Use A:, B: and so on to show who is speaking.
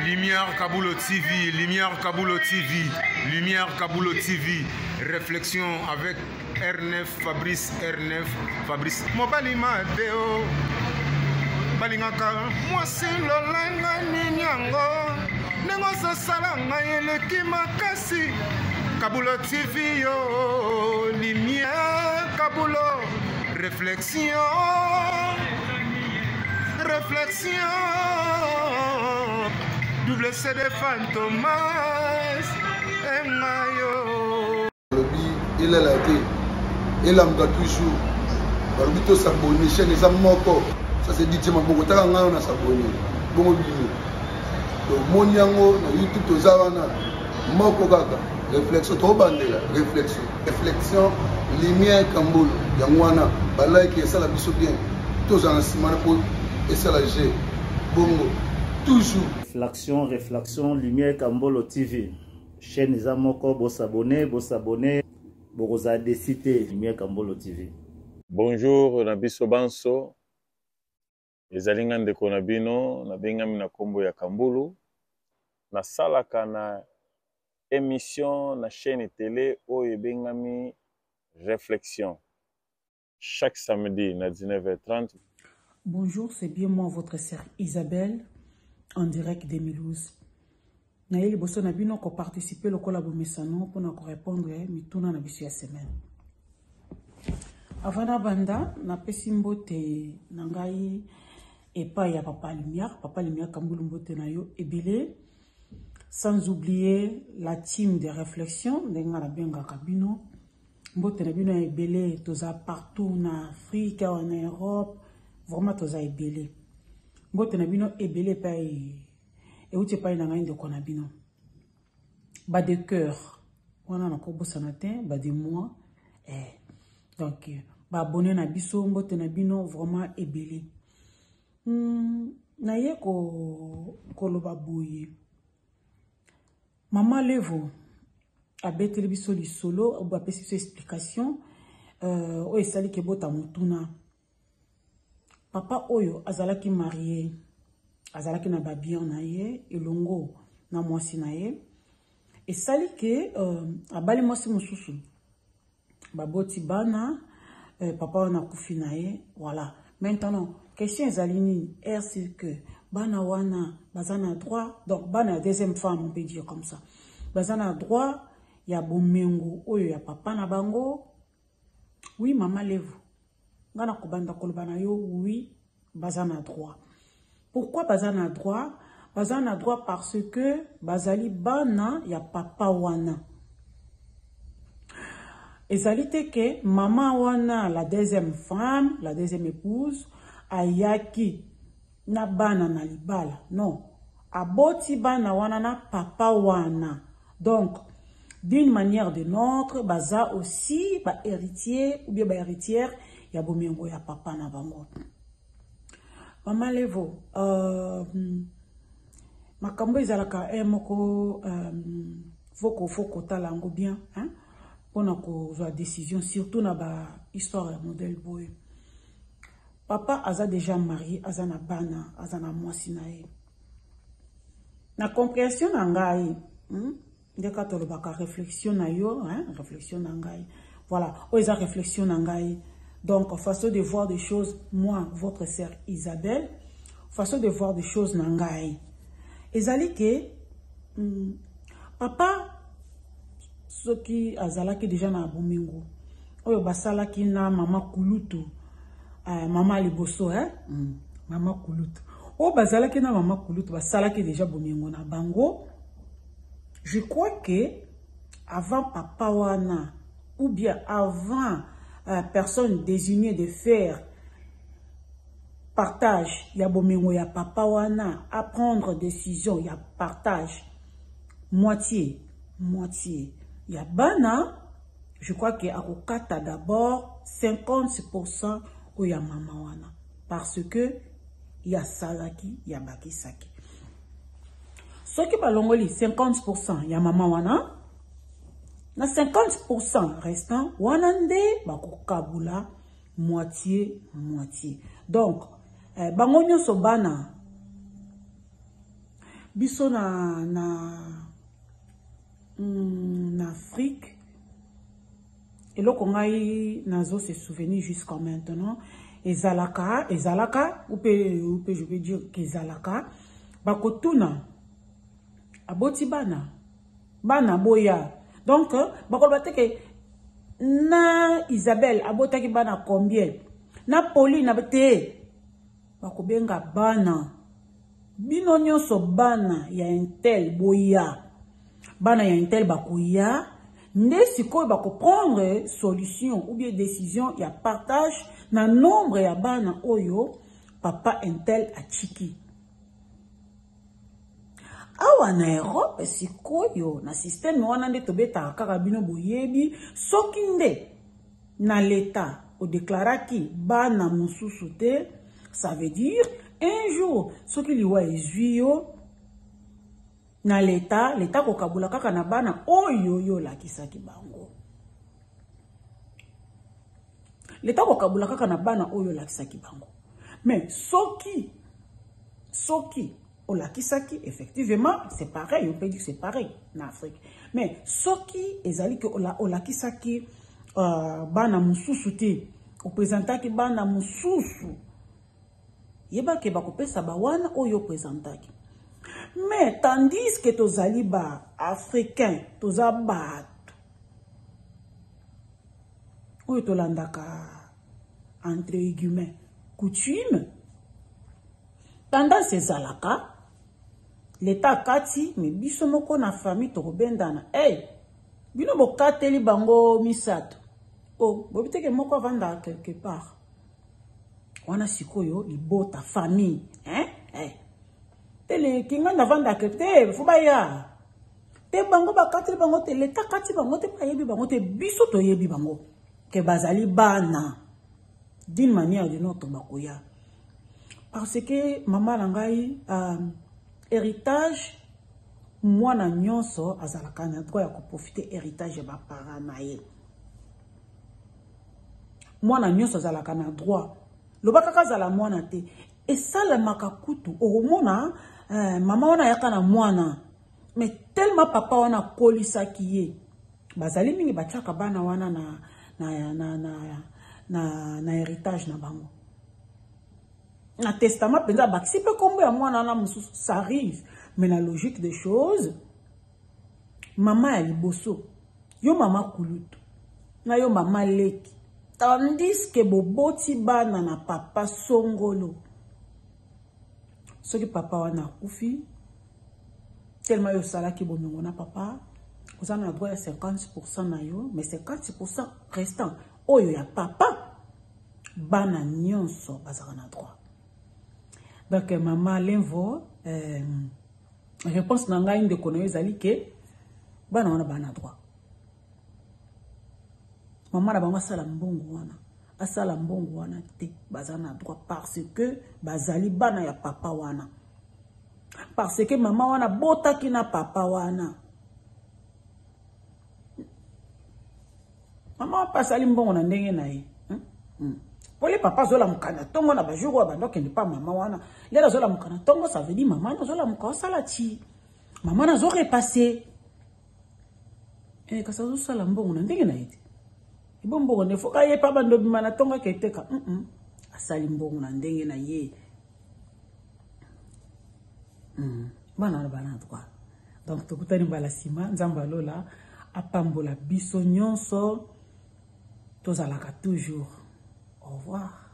A: Lumière Kabulo TV, Lumière Kabulo TV, Lumière Kabulo TV. Réflexion avec R9 Fabrice R9 Fabrice. Mobali Mateo. balingaka mwasi lolenge nini yango ndenge ozosala ngai eleki makasi kabulo tv yo lumière kabulo réflexion réflexion double cd fantomas engayo
B: balobi elala te elamuka toujours balobi tosabone chaîne eza moko ça c'est dj maboko taka ngai wana sabone bongo bino tomoni yango na youtube toza wana moko kaka réflexion tobandela réflexion réflexion lumière kambolo yango wana balike esala biso bien tozala na nsima na mpo esala g bongo toujours
C: réflexion réflexion lumière kambolo tv chaîne eza moko bosabone bosabone bokozala desi te lumière kambolo tv
D: bonjour na biso banso Ezali nga ndeko na bino, nabengami na kombo ya Kambulu. Nasalaka na emission na chaine tele oyo ebengami Reflexion chaque samedi na 19h30.
E: Bonjour, c'est bien moi, votre sœur Isabelle, en direct de Mulhouse. Naye liboso na bino ko participer lokola bomesano mpona ko répondre mituna na biso ya semaine. Avant nabanda, napesi mbote na ngai epai ya Papa Lumière, Papa Lumière Kambulu, mbote na yo ebele. Sans oublier la team de réflexion, ndenge nga nabengaka bino. Mbote na bino ya ebele, toza partout na Afrique, awa na Europe, vraiment toza ebele. Mbote na bino ebele epai euti epai na ngai ndeko na bino. Ba de cœur wana nakobosana te, ba de moi eh. Donc ba abonné na biso, mbote na bino vraiment ebele. Naye koloba boye, Mama Levo abeteli biso lisolo, apesi biso explication oyo esali kebota motuna. Papa oyo azalaki marié, azalaki na ba bien na ye elongo na mwasi na ye. Esali ke abali mwasi mosusu, baboti bana, papa wana akufi na ye, voilà. Maintenant question ezali nini? Est-ce que bana wana baza na droit, donc bana ya deuxième femme, on peut dire comme ça, baza na droit ya bomengo oyo ya papa na bango? Oui, Mama Levo, nga na kobanda koloba na yo, oui, baza na droit. Pourquoi baza na droit? Baza na droit parce que bazali bana ya papa wana. Ezali te ke mama wana, la deuxième femme, la deuxième épouse, ayaki na bana na libala. Non, aboti bana wana na papa wana. Donc, d'une manière de notre, baza aussi ba héritier ou bien ba héritière ya bomengo ya papa na bango. Mama Levo, makambo ezalaka moko faut kotala yango bien, hein, mpona kozwa décision, surtout na ba histoire ya modèle boye. Papa aza déjà marié, aza na bana, aza na mwasi na ye. Na compréhension na ngai, ndeka tolobaka réflexion na yo, hein, réflexion na ngai. Voilà, oyo eza réflexion na ngai. Donc, façon de voir des choses, moi, votre sœur Isabelle, façon de voir des choses na ngai. Ezali ke, papa, soki azalaki déjà na bomengo, oyo basalaki na mama Kulutu, mama liboso, hein, mama Kulutu. Oyo bazalaki na mama Kulutu, basalaki déjà bomengo na bango. Je crois que avant papa wana, ou bien avant personne désignée de faire partage ya bomengo ya papa wana, à prendre décision ya partage moitié moitié ya bana, je crois que akokata d'abord 50% oyo ya mama wana, parce que ya salaki ya bakisaki. Soki balongoli 50% ya mama wana, na 50% restant wana nde bakokabula moitié moitié. Donc bango nyonso bana, Biso na na na Afrique eloko ngai nazo se souvenir jusqu'à maintenant ezalaka ezalaka ou pe ou pe je peux dire qu'ezalaka bakotuna aboti bana bana boya donc bakoloba te ke na Isabelle abotaki bana combien na Pauline te bakobenga bana bino nyonso bana ya intel boya bana ya intel bakoya nde sikoyo bakoprendre solution ou bien décision ya partage na nombre ya bana oyo papa intel atiki awa na Europe. Sikoyo na système wana nde tobetaka kaka bino boyebi soki nde na leta odeklaraki bana mosusu te, ça veut dire un jour soki liwa ezwi yo na leta, leta kokabola kaka na bana oyo yo olakisaki bango. Leta kokabola kaka na bana oyo olakisaki bango. Mais soki soki olakisaki effectivement, c'est pareil, on peut dire c'est pareil na Afrique. Mais soki ezali ke olakisaki bana mosusu te, opresentaki bana mosusu, yebake bakopesa bawana oyo opresentaki. Mais tandis que tozali ba africain, toza bato oyo tolandaka entre guillemets coutume, tendance ezalaka leta akati, me biso moko na famille tokobendana. Hey, bino bokateli bango misato, oh, boyebi teke moko avandaka quelque part wana. Sikoyo libota, famille, hein? Hey. Tele kinga navandaka te, fo baya te, bango bakateli bango te, leta kati bango te, bayebi bango te, biso toyebi bango ke bazali bana. D'une manière ou d'une autre bakoya, parce que mama na ngai, héritage, mwana nyonso azalaka na droit ya koprofite héritage ya baparent na ye. Mwana nyonso azalaka na droit, loba kaka azala mwana te. Esalemaka kutu okomona mama wana ayaka na mwana, mais tellement papa wana akolisaki ye, bazali mingi batiaka bana wana na héritage na bango, na testament mpenza bakisi mpe nkombo ya mwana wana mosusu. Ça arrive, mais na logique des choses, mama ya liboso, yo mama kulutu na yo mama leki, tandis que boboti bana na papa songolo, soki papa wana akufi, tellement yo osalaki bomengo na papa, oza na droit ya 50% na yo, mais 50% restant oyo ya papa, bana nyonso bazalaka na droit. Donc mama Lemvo, réponse na ngai ndeko na yo ezali ke bana wana bana droit. Mama na bango asala mbongo wana, asala mbongo wana te, baza na droit parce que bazali bana ya papa wana, parce que mama wana botaki na papa wana. Mama wana asali mbongo na ndenge na ye, Pole papa azolamuka na ntongo na bajour oyo banda okende pa mama wana, lelo azolamuka na ntongo, ça veut dire mama wana azolamuka osala ti mama wana azorepasse, kasi azosala mbongo na ndenge na ye te. Ebo mbongo nde foka ye pa bando bima na ntongo aketeka, asali mbongo na ndenge na ye. Bana wana bana droit. Donc tokutani mbala nsima. Nzambe alola apambola biso nyonso, tozalaka toujours. Au revoir.